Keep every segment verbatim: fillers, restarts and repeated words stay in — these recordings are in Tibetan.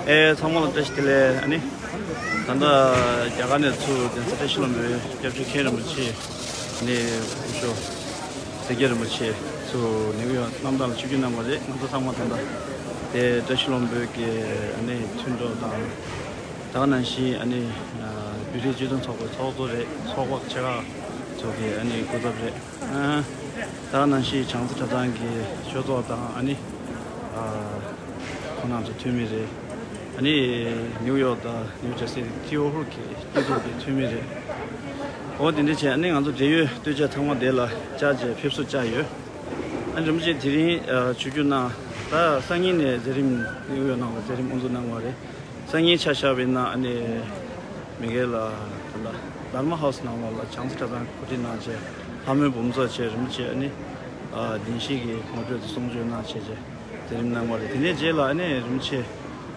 ཨེ། ཚང་མ་ལ་བཀྲ་ཤིས་བདེ་ལེགས། ཨ་ནི། ད་ལྟ་རྒྱ་གར་ནས་ཚུར་གདན་ས་བཀྲ་ཤིས་ལྷུན་པོའི་སྐྱབས་རྗེ་མཁན་རིན་པོ་ཆེ། ཨ་ནི། སྐུ་ཞབས་སེང་གེ་རིན་པོ་ཆེ་ཚུར་ནིའུ་ཡོག་གནམ་ཐང་ལ་ཆིབས་བསྒྱུར་གནང་བ་རེད། ང་ཚོ་ཚང་མ་ད་ལྟ་དེ་བཀྲ་ཤིས་ལྷུན་པོའི་གི་ཨ་ནི་མཐུན་གྲོགས་དང་། ད་ག་ནང་བཞིན་ཨ་ནི་བོད་རིགས་སྤྱི་མཐུན་ཚོགས་པའི་ཚོགས་གཙོ་རེད། ཚོགས་པ་ཆེ་ཁག་ཚོ་གི་ཨ་ནི་སྐུ་ཚབ་རེད། ཨ། ད་ག་ནང་བཞིན་བྱང་རྩེ་གྲྭ་ཚང་གི་ཆོས་ཚོགས་དང་ཨ་ནི། ཨ། ཁོང་རྣམ་ཚོ་འཐུས་མི་རེད། ཨ་ནི་ནིའུ་ཡོག་དང་ནིའུ་ཇར་སི་ཐི་ཨོ་ཧུར་གྱི་སྐྱིད་སྡུག་གི་འཐུས་མི་རེད། འོ་དེ་འདྲ་བྱས། ཨ་ནི་ང་ཚོ་འབྲེལ་ཡོད་ལྟོས་བཅས་ཚང་མ་དེ་ལ་བཅར་བྱས་ཕེབས་བསུ་བཅར་ཡོད། ཨ་ནི་རིན་པོ་ཆེ་དེ་རིང་ཨ་ཆིབས་བསྒྱུར་གནང་། ད་སང་ཉིན་ནས་མཛད་རིམ་ནིའུ་ཡོག་ནང་ལ་མཛད་རིམ་དབུ་འཛུགས་གནང་བ་རེད། སང་ཉིན་ཆ་བཞག་པ་ཡིན་ན་ཨ་ནི་མི་སྒེར་ལ་ད་ལྟ་དྷརྨ་ཧའུ་སི་ནང་ལོགས་ལ་བྱང་རྩེ་གྲྭ་ཚང་གོ་སྒྲིག་གནང་བྱས། ལྷ་མོའི་འབུམ་ཚོགས་བྱས། རིན་པོ་ཆེ་ཨ་ནི་ཨ་བདེན་བཞིའི་གི་ངོ་སྤྲོད་དང་གསུང་ཆོས་གནང་བྱས་བྱས་མཛད་རིམ་གནང་བ་རེད། དེ་ནས་རྗེས་ལ་ཨ་ནི་རིན་པོ་ཆེ་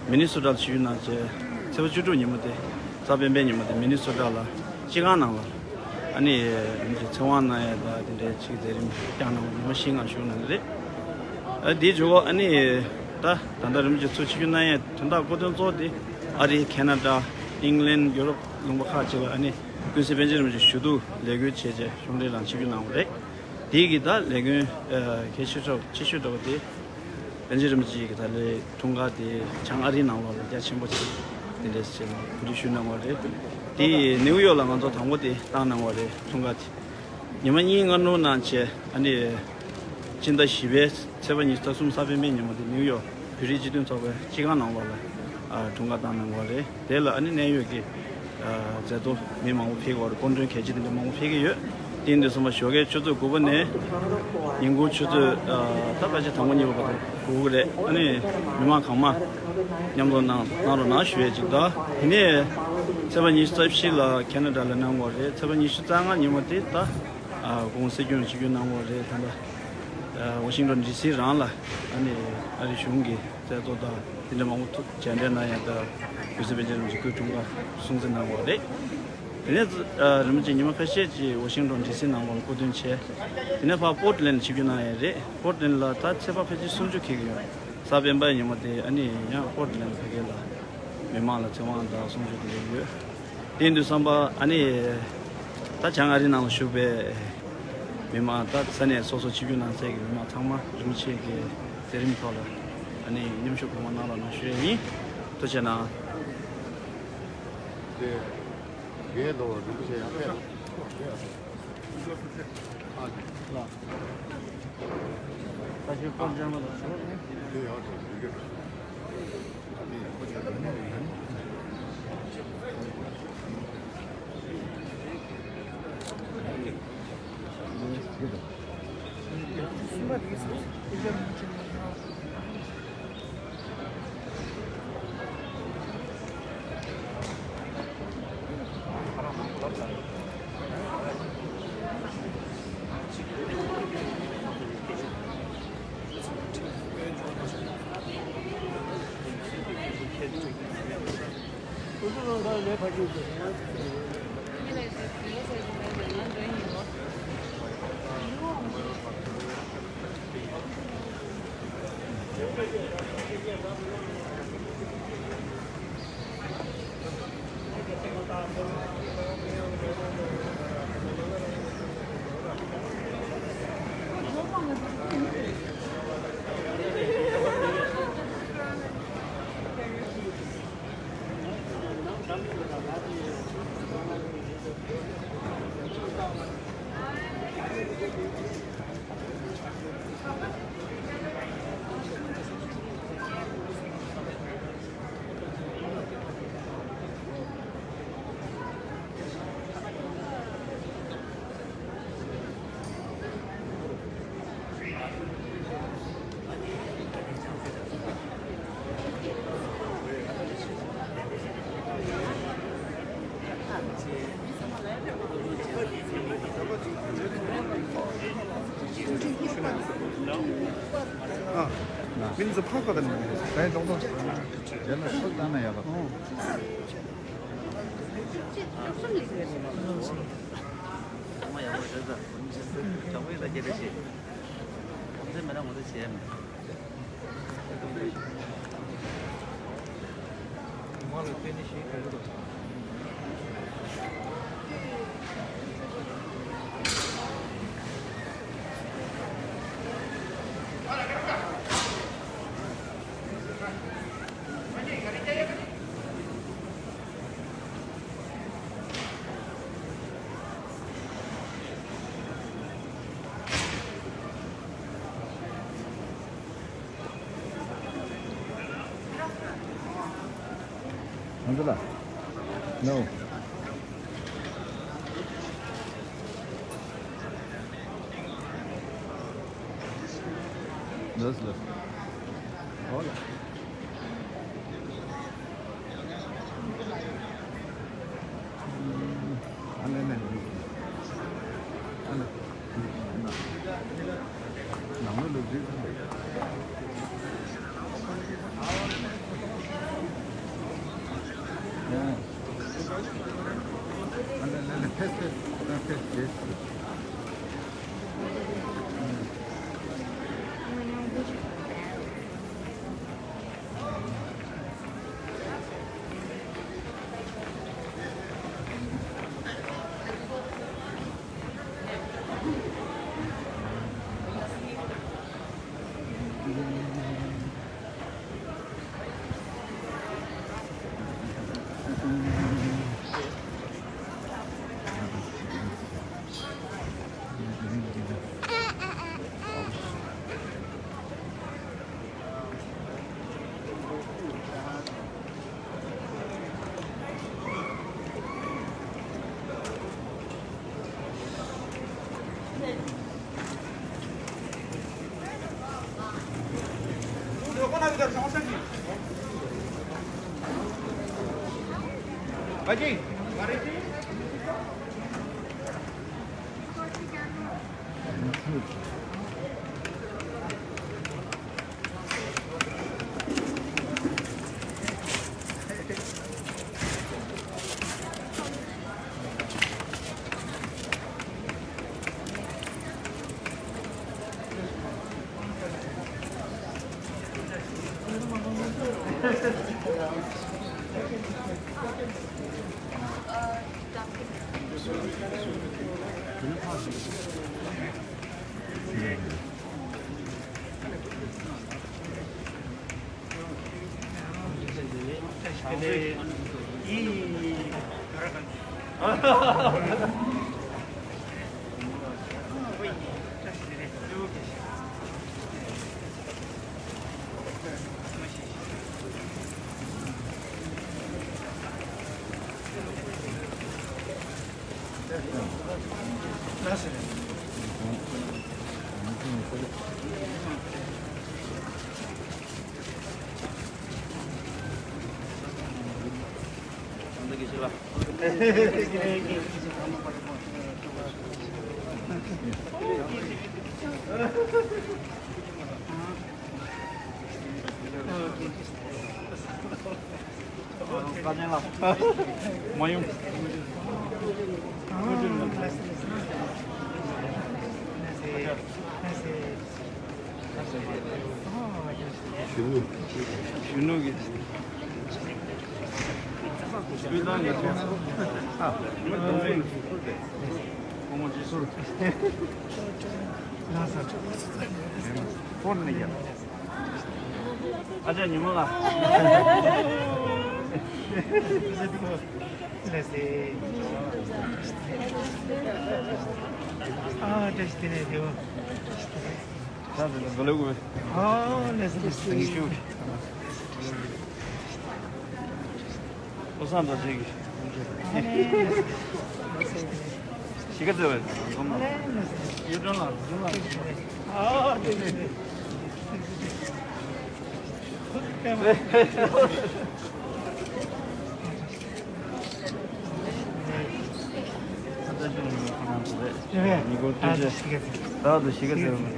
མི་ནི་སོ་ཊ་ལ་ཆིབས་བསྒྱུར་གནང་བྱས། ཚེས་པ་བཅུ་དྲུག་ཉིན་མོ་དེ་གཟའ་སྤེན་པའི་ཉིན་མོ་དེ་མི་ནི་སོ་ཊ་ལ་སྤྱི་ཁང་ནང་ལ་ཨ་ནི་རིན་པོ་ཆེ་ཚེ་དབང་གནང་ཡས་དང་དེ་འདྲའི་ཅིག་མཛད་རིམ་བསྐྱངས་གནང་བ། ཉི་མ་བཞི་ལྔ་བཞུགས་གནང་གི་རེད། ཨ། དེའི་མཇུག་གུ་ཨ་ནི་ད་ད་ལྟ་རིན་པོ་ཆེ་ཚུར་ཆིབས་བསྒྱུར་གནང་ཡས་དོན་དག་མགོ་དོན་གཙོ་བོ་དེ་ཨ་རི། ཁེ་ན་ཌ། ཨིང་ལན། ཡུ་རོབ་ལུང་པ་ཁག་ཅིག་ལ་ཨ་ནི་ཀུན་གཟིགས་པཎ་ཆེན་རིན་པོ་ཆེ་ཞུ་གཏུག་ལས་འགུལ་བྱས་རྗེས་གཞུང་འབྲེལ་རང་ཆིབས་བསྒྱུར་གནང་བ་རེད། དེའི་གི་ད་ལས་འགུལ་ཨ་གལ་ཆེ་ཤོས་ཆེ་ཤོས་འདྲ་བོ་དེ་པཎ་ཆེན་རིན་པོ་ཆེའི་གི་ད་ལས་འཁྲུངས་སྐར་དེ་བྱང་ཨ་རིའི་ནང་ལོགས་ལ་རྒྱ་ཆེན་པོ་ཅིག་དེ་འདྲས་བྱས་ནས་གོ་སྒྲིག་ཞུས་གནང་བ་རེད། དེ་ནིའུ་ཡོག་ལ་ང་ཚོ་དང་པོ་དེ་བཏང་གནང་བ་རེད། འཁྲུངས་སྐར་དེ། ཉི་མ་གཉིས་སྔ་སྣུར་གནང་བྱས། ཨ་ནི་སྤྱི་ཟླ་བཞི་པའི་ཚེས་པ་ཉི་ཤུ་རྩ་གསུམ་གཟའ་སྤེན་པའི་ཉིན་མོ་དེ་ནིའུ་ཡོག་བོད་རིགས་སྤྱི་མཐུན་ཚོགས་པའི་སྤྱི་ཁང་ནང་ལོགས་ལ་ཨ་འཁྲུངས་སྐར་བཏང་གནང་བ་རེད། དེ་ལ་ཨ་ནི་གནད་ཡོད་ཀྱི་ཨ་མཛད་གཙོ་མི་མང་པོ་ཕེབས་ཀྱི་ཡོད་རེད། སྐུ་མགྲོན་གལ་ཆེ་དེ་འདྲ་མང་པོ་ཕེབས་ཀྱི་ཡོད། དེ་ཡིན་དུས་ཙམ་པ་ཞོགས་ཀའི་ཆུ་ཚོད་དགུ་པ་ནས་ཉིན་གུང་ཆུ་ཚོད་ཨ་ད་ཕལ་ཆེར་དང་པོ་གཉིས་པ་བར་དུ་སྒུག་གི་རེད། ཨ་ནི་མི་མང་གང་མང་མཉམ་དུ་གནང་གནང་རོགས་གནང་ཞུ་ཡས་ཅིག་དང་། དེ་ནས་ཚེས་པ་ཉི་ཤུ་རྩ་བཞི་ལ་ཁེ་ན་ཌ་ལ་གནང་བ་རེད། ཚེས་པ་ཉི་ཤུ་རྩ་ལྔ་ཉིན་མོ་དེ་ད་ཨ་གུང་སྲིད་སྐྱོང་ཆིབས་བསྒྱུར་གནང་བ་རེད། ད་ལྟ་ཨ་ཝ་ཤིང་ཊོན་ཌི་སི་རང་ལ་ཨ་ནི་ཨ་རི་གཞུང་གི་མཛད་གཙོ་དང་དེ་འདྲ་མང་པོ་ཐུག་མཇལ་འཕྲད་གནང་ཡས་དང་། ཀུན་གཟིགས་པཎ་ཆེན་རིན་པོ་ཆེ་སྐུའི་འཁྲུངས་སྐར་སྲུང་བརྩི་གནང་བ་རེད། དེ་ནས་ཨ་རིན་པོ་ཆེ་ཉི་མ་ཁ་ཤས་ཅིག་ཝ་ཤིང་ཊོན་ཌི་སི་ནང་ལོགས་ལ་སྐུ་མདུན་བྱས། དེ་ནས་ཕར་པོར་ཊི་ལེན་ཌ་ཆིབས་བསྒྱུར་གནང་ཡས་རེད། པོར་ཊི་ལེན་ཌ་ལ་ད་ཚེས་པ་ཕལ་ཆེར་སུམ་ཅུ་འཁེལ་གྱི་ཡོད། གཟའ་སྤེན་པའི་ཉིན་མོ་དེ་ཨ་ནི་ཡང་པོར་ཊི་ལེན་ཌ་ཕ་གི་ལ་མི་མང་ལ་ཚེ་དབང་དང་གསུང་ཆོས་དེ་འདྲ་ཡོད། དེ་ཡིན་དུས་ཙམ་པ་ཨ་ནི་ད་བྱང་ཨ་རི་ནང་ལ་བཞུགས་པའི་མི་མང་། ད་ས་གནས་སོ་སོ་ཆིབས་བསྒྱུར་གནང་སའི་གི་མི་མང་ཚང་མ་རིན་པོ་ཆེ་གི་མཛད་རིམ་ཐོག་ལ་ཨ་ནི་མཉམ་ཞུགས་གང་མང་གནང་རོགས་གནང་ཞུ་ཡས་ཡིན། ཐུགས་རྗེ་གནང་། དེ་རྒན་ལོ་རིན་པོ་ཆེ་ཡང་ཕེབས། ཨ་ལ། ད་ཞུ་པར་འཇམ་པ་ལ་ཞུ་ནས། དེ་ཡང་དེ་ཡི་གེ། ཨ། མིན་ཙི་ཕ་ག་དང་ནི་ད་ཡིན་ཏོང་ཏོང་ཞིག་རེད་ན། དེ་ལ་སུ་ལྟ་ན་ཡག་པ། ཨོ། ཚང་མ་ཡག་པོ་རེད་ད། དྲང་པོ་ཡིན་ད་སྐད་ཆ་བཤད། ངོ་ཚ་མེད་ན་ངོ་ཚ་བྱས་མེད། No. That's left. Hola. མ་ཡོང་། གཞོན་ནུ། གཞོན་ནུ་གི། སྤུས་དག་གི་ཚོགས། ཨ། ཁོང་མོ་རྗེས་སོར། ཁོ་ནས་ཡ། ཨ་ཅག་ཉི་མ་ལགས། ལགས་སེ། ཨ། བཀྲ་ཤིས་བདེ་ལེགས། བདེ་པོ། ད་དེ་ལ་འགྲོ་ལེ་དགོས། ཨ། ལགས་སེ། ལགས་སེ། བློ་བཟང་དང་ཅིག་གཞིས་ཀ་རྩེ་བའི་འཛོམས་ལ། གཡུ་སྒྲོན་ལགས། འཛོམས་ལ། ཨ། དེ་དེ་དེ། ཉིས་སྟོང་བཅུ་གཅིག། ད་དུ་གཞིས་ཀ་རྩེ།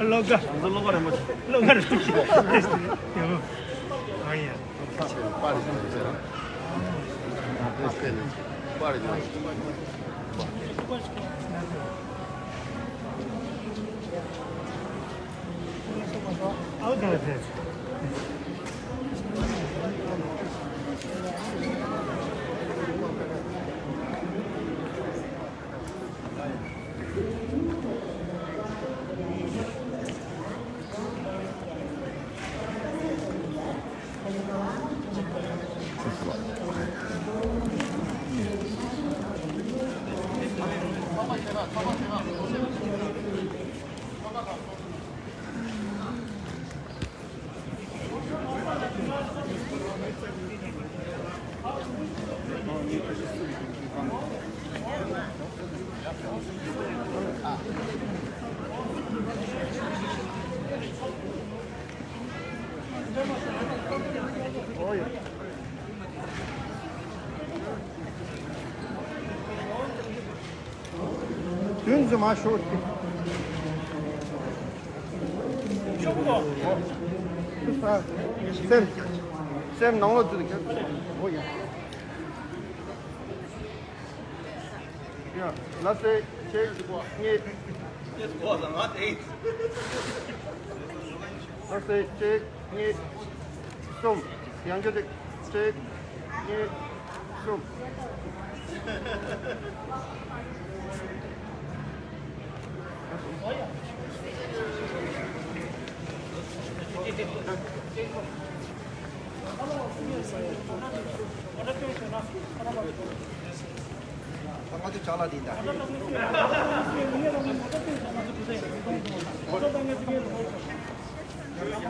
ལོ་ག་ལོ་ག་རེད་མོ། ལོ་ག་རེད་མོ། ཨ་ཡ། དུས་ཚོད་མ་ཤོར་ཏེ། སེམས། སེམས་ནང་ལོགས་དུ་འོ་ཡ། ཡ། ལ་སེ་གཅིག་གཉིས། ལ་སེ་གཅིག་གཉིས། གསུམ། ཡང་བསྐྱར་ཅིག་གཅིག་གཉིས། གསུམ། ང་ཚོ་ཅ་ལག་འདི་འདྲ།